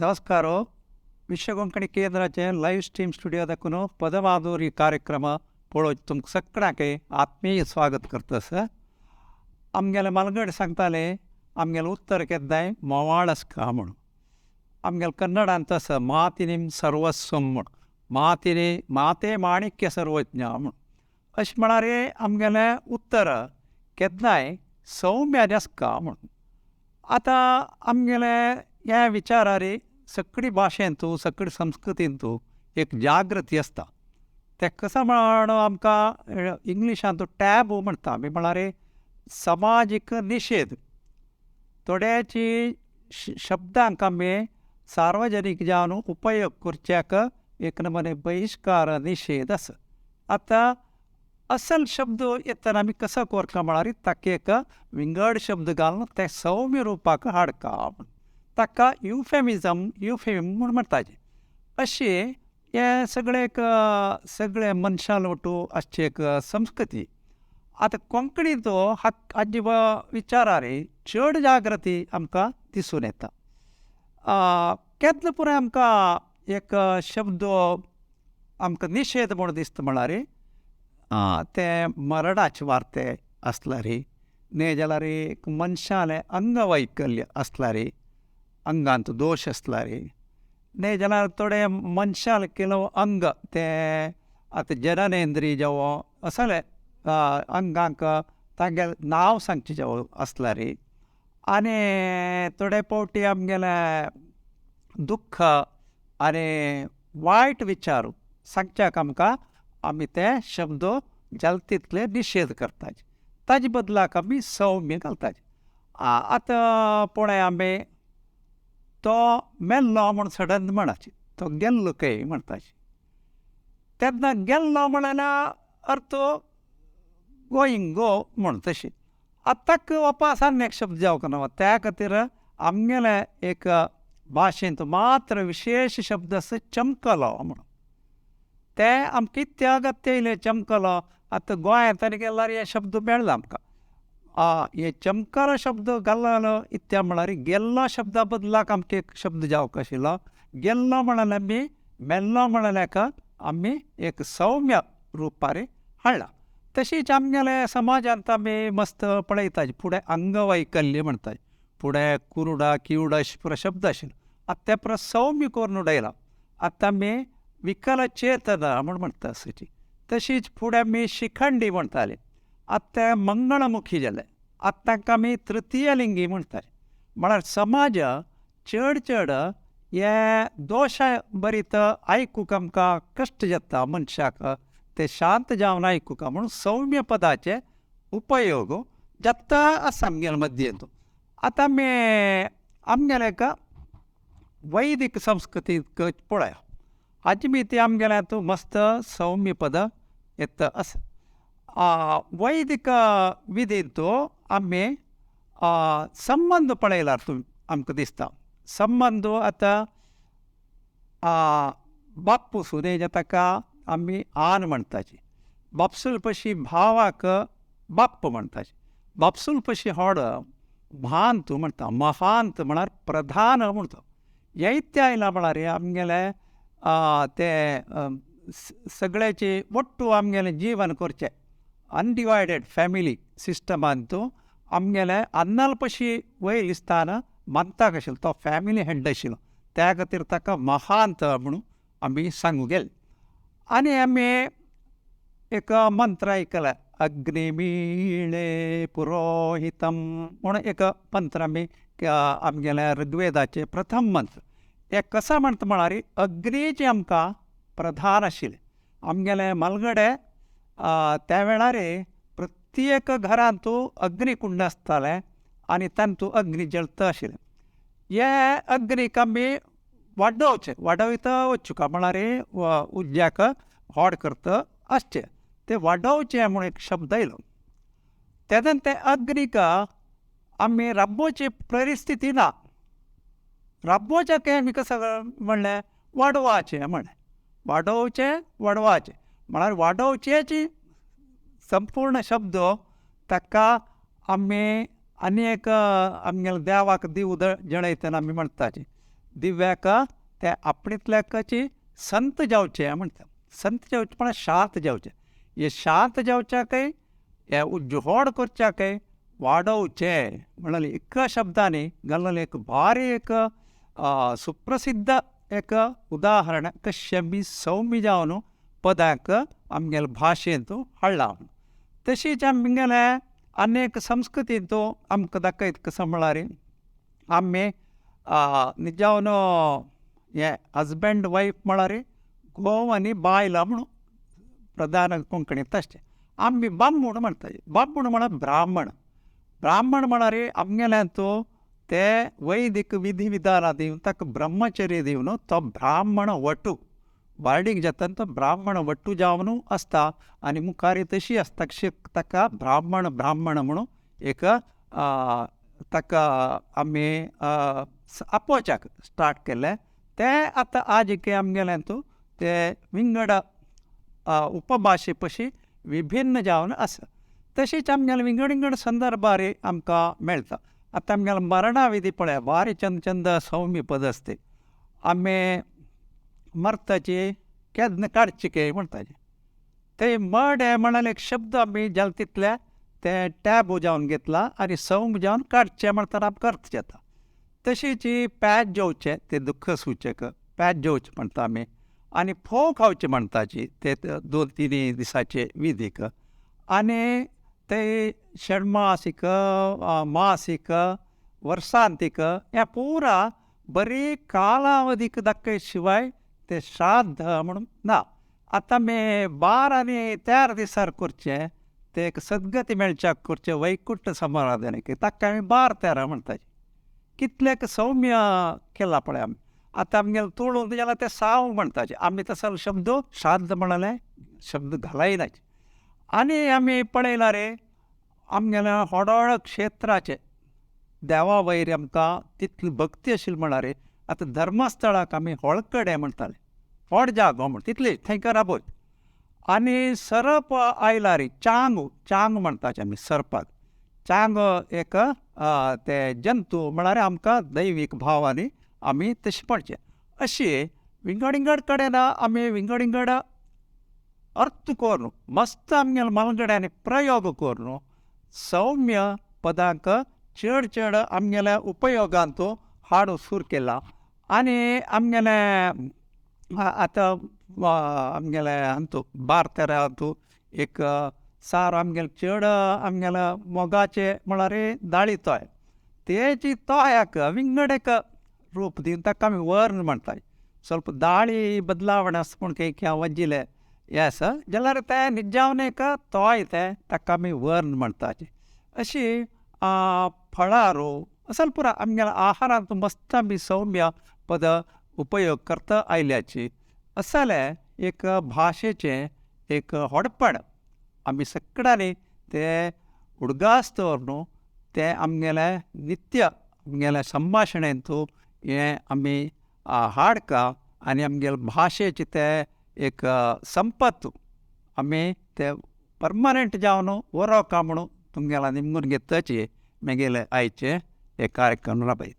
ನಮಸ್ಕಾರ. ವಿಶ್ವ Konkani ಕೇಂದ್राचे live stream studio दाखून पदमाधुरी कार्यक्रम पळोवंक तुमकां सगळ्यांक आत्मीय स्वागत करता सर. आमगेले मालगड सांगताले आमगेलें उत्तर केन्नाय म्होंवाळ आसता म्हणून. आमगेले कन्नडांत आसा मातिनीम सर्वस्वम म्हूण, मातिनी माते माणिक्य सर्वज्ञ म्हूण. अशें म्हळ्यार आमगेलें उत्तर केन्नाय सौम्य आनी आसता म्हूण. आतां आमगेले ह्या विचारार सगळी भाशेंतू सगळी संस्कृतींतू एक जागृती आसता. तें कशें म्हण आमकां इंग्लिशांत टॅबू म्हणटा आमी, म्हळ्यार समाजीक निशेध. थोड्याची शब्दांक आमी सार्वजनीक जावन उपयोग करच्याक एक नमुने बहिश्कार निशेध आसा. आतां असल शब्द येतना आमी कसो करता म्हळ्यार ताका एक विंगड शब्द घालून ते सौम्य रुपाक हाडका म्हूण. ताका युफेमिजम युफेम म्हूण म्हणटाचे. अशें हें सगळें एक सगळे मनशां लोटू आसची एक संस्कृती. आतां कोंकणीचो हाजी विचारार चड जागृती आमकां दिसून येता. केन्ना पुराय आमकां एक शब्द आमकां निशेध म्हूण दिसता म्हळ्यार तें मरणाचे वार्ते आसल्यार, न्हय जाल्यार एक मनशालें अंगवैकल्य आसल्यार, अंगांत दोश आसल्यार, न्हय जाल्यार थोडे मनशाले केलो अंग तें आतां जननेंद्री जावं असले अंगांक तांगेलें नांव सांगचें जावं आसल्यार, आनी थोडे फावटी आमगेलें दुख्ख आनी वायट विचार सांगच्याक आमकां आमी ते शब्द जाता तितले निशेध करतात. ताजे बदलाक आमी सौम्य घालतात. आतां पळय आमी तो मेल्लो म्हूण सडन म्हणाची, तो गेल्लो खंय म्हणटाची. तेन्ना गेल्लो म्हणल्यार अर्थ गोईंग गो म्हूण तशें. आतां ताका वापास आनी एक शब्द जावंक ना. त्या खातीर आमगेले एक भाशेंत मात्र विशेश शब्द आसा चमकलो म्हणून. ते आमकां कित्याक अगत्य येयलें चमकलो. आतां गोंयांत आनी गेल्यार हे शब्द मेळ्ळा आमकां. हे चमकलो शब्द घाललो इत्या म्हळ्यार गेल्लो शब्दा बदलाक आमकां एक शब्द जावंक आशिल्लो. गेल्लो म्हळ्यार आमी मेल्लो म्हळ्यार आमी एक सौम्य रुपार हाडला. तशीच आमगेले समाजांत आमी मस्त पळयता फुडें अंगवैकल्य म्हणटात, फुडें कुरुडा किवडा अशे पुरो शब्द आशिल्लो. आतां तें पुरो सौम्य करून उडयला. आतां आमी विकलचेतना म्हूण म्हणटा आसची. तशीच फुडें आमी शिखंडी म्हणटाले, आतां तें मंगळमुखी जालें. आतां तांकां आमी तृतीय लिंगी म्हणटाले. म्हळ्यार समाज चड चड हे दोशा बरीत आयकूंक आमकां कश्ट जाता मनशाक, ते शांत जावन आयकूंक म्हणून सौम्य पदाचे उपयोग जाता आसा आमगेले मद्येंत. आतां आमी आमगेले एक वैदीक संस्कृतीक पळया. हाजी बी ती आमगेल्या मस्त सौम्य पद येता आसा. वैदीक विधींत आमी संबंद पळयल्यार आमकां दिसता. संबंद आतां बापूस न्हय ताका आमी आन म्हणटाची, बापसूल पशी भावाक बाप्प म्हणटाची, बापसूल पशी होड महांत म्हणटा, महांत म्हळ्यार प्रधान म्हणटा. हें इत्या आयलां म्हळ्यार आमगेले ते सगळ्याचे ಒಟ್ಟು आमगेलें जीवन करचें अनडिवायडेड फॅमिली सिस्टमांत आमगेले अन्नाल पशी वयर स्थान मानताक आशिल्लो, तो फॅमिली हेड आशिल्लो. त्या खातीर ताका महांत म्हणून आमी सांगूंक गेले. आनी आमी एक मंत्र आयकला, अग्निमीळे पुरोहितम म्हणून एक मंत्र आमी आमगेल्या ऋग्वेदाचे प्रथम मंत्र. हे कसा म्हणटा म्हळ्यार अग्नीचे आमकां प्रधान आशिल्लें. आमगेले मालगडे त्या वेळार प्रत्येक घरांत अग्निकुंड आसतालें आनी तांतू अग्नी जळता आशिल्लें. हे अग्नीक आमी वाडोवचें, वाडयता वचूंक म्हळ्यार उज्याक व्हड करता आसचें, तें वाडोवचें म्हूण एक शब्द आयलो. तेन्ना ते अग्नीक आमी राबोवची परिस्थिती ना. राबोवचें आमी कसो म्हणलें वाडोवचें म्हणलें, वाडोवचें वाडोवचें म्हळ्यार वाडोवचेची संपूर्ण शब्द ताका आमी आनी एक आमगेल्या देवाक दिव जळयतना आमी म्हणटाचे. दिव्याक ते आपणेंतल्याकाची संत जावचें म्हणटा. संत जावचें म्हळ्यार शांत जावचें. हे शांत जावच्याकय हे उज्जोड करच्याकय वाडोवचें म्हणल्यार एका शब्दांनी घाल्लेलें एक भारी एक सुप्रसिद्ध एक उदाहरण कशें सौम्य जावन पदांक आमगेले भाशेंत हाडलां. तशीच आमगेले अनेक संस्कृतींत आमकां दाखयता कशें म्हळ्यार आमी निजावन हें हजबंड वायफ म्हळ्यार घोव आनी बायलां म्हणून प्रधान कोंकणींत आसचें. आमी बामूण म्हणटात. बामूण म्हळ्यार ब्राह्मण. ब्राह्मण म्हळ्यार आमगेल्यांत ते वैदीक विधी विधानां दिवन ताका ब्रह्मचर्य दिवन तो ब्राह्मण वटू वार्डीक जाता तो ब्राह्मण वट्टू जावन आसता आनी मुखार तशी आसता ताका ब्राह्मण ब्राह्मण म्हणून एक ताका आमी आपोवच्याक स्टार्ट केलें. तें आतां आज आमगेलें ते विंगड उपभाशे पशी विभिन्न जावन आसा. तशीच आमगेले विंगड विंगड संदर्भार आमकां मेळटा. आतां आमगेले मरणा विधी पळय भारी चंद चंद सौम्य पद आसता. आमी मरताची केन्ना काडची काय म्हणटाचे ते मडें म्हळ्यार एक शब्द आमी जाल तितले ते टॅबू जावन घेतला आनी सौम्य जावन काडचें म्हणटाना आमकां अर्थ जाता. तशीच पॅच जेवचें तें दुख्ख सूचक पॅच जेवचें म्हणटा आमी आनी फोव खावचे म्हणटाची ते 2-3 दिसाचे विधीक आनी ते षण्मासीक मासीक वर्सांतीक ह्या पुरा बरी कालावधीक दाखय शिवाय ते श्राद्ध म्हणून ना. आतां आमी 12 आनी 13 दिसार करचें ते एक सद्गती मेळच्याक करचें वैकुंठ समाराधनेक ताका आमी 12-13 म्हणटात. कितलेक सौम्य केलां पळय आमी. आतां आमगेले तुळून जाल्यार ते साव म्हणटाचे. आमी तसो शब्द श्राद्ध म्हणलें शब्द घालायनाचे. आनी आमी पळयला रे आमगेल्या होडोळ क्षेत्राचे देवा वयर आमकां तितली भक्ती आशिल्ली म्हळ्यार आतां धर्मस्थळाक आमी होळकडे म्हणटाले, व्हड जागो म्हण तितली थंय राबोय. आनी सरप आयला रे चांग चांग म्हणटाचे आमी सरपाक. चांग एक ते जंतू म्हळ्यार आमकां दैवीक भावांनी आमी तशें पळचें. अशी विंगड विंगड कडेन आमी विंगड विंगड अर्थ करून मस्त आमगेले मालगड्यांनी प्रयोग करून सौम्य पदांक चड चड आमगेल्या उपयोगांत हाडूं सुरू केला. आनी आमगेले आतां आमगेले हातूंत भारतांत एक सार आमगेले चड आमगेले मोगाचे म्हळ्यार दाळी तोय तेजी तोयाक विंगड एक रूप दिवन ताका आमी वर्ण म्हणटात. ಸ್ವಲ್ಪ दाळी बदलावण आसा पूण खंय वजिले हें आसा जाल्यार तें निजावन एक तोय तें ताका आमी वर्ण म्हणटाचे. अशी फळारो असल पुरा आमगेल्या आहारांत मस्त आमी सौम्य पद उपयोग करता आयल्याची. असलें एक भाशेचें एक व्हडपण आमी सगळ्यांनी ते उडगास दवरून तें आमगेलें नित्य आमगेल्या संभाशणेंत हें आमी हाडका आनी आमगेले भाशेचें तें एक संपत आमी ते परमनंट जावन वरोवका म्हणून तुमगेल्या निमगून घेताची मेगेले आयचे हे कार्यक्रम राबयता.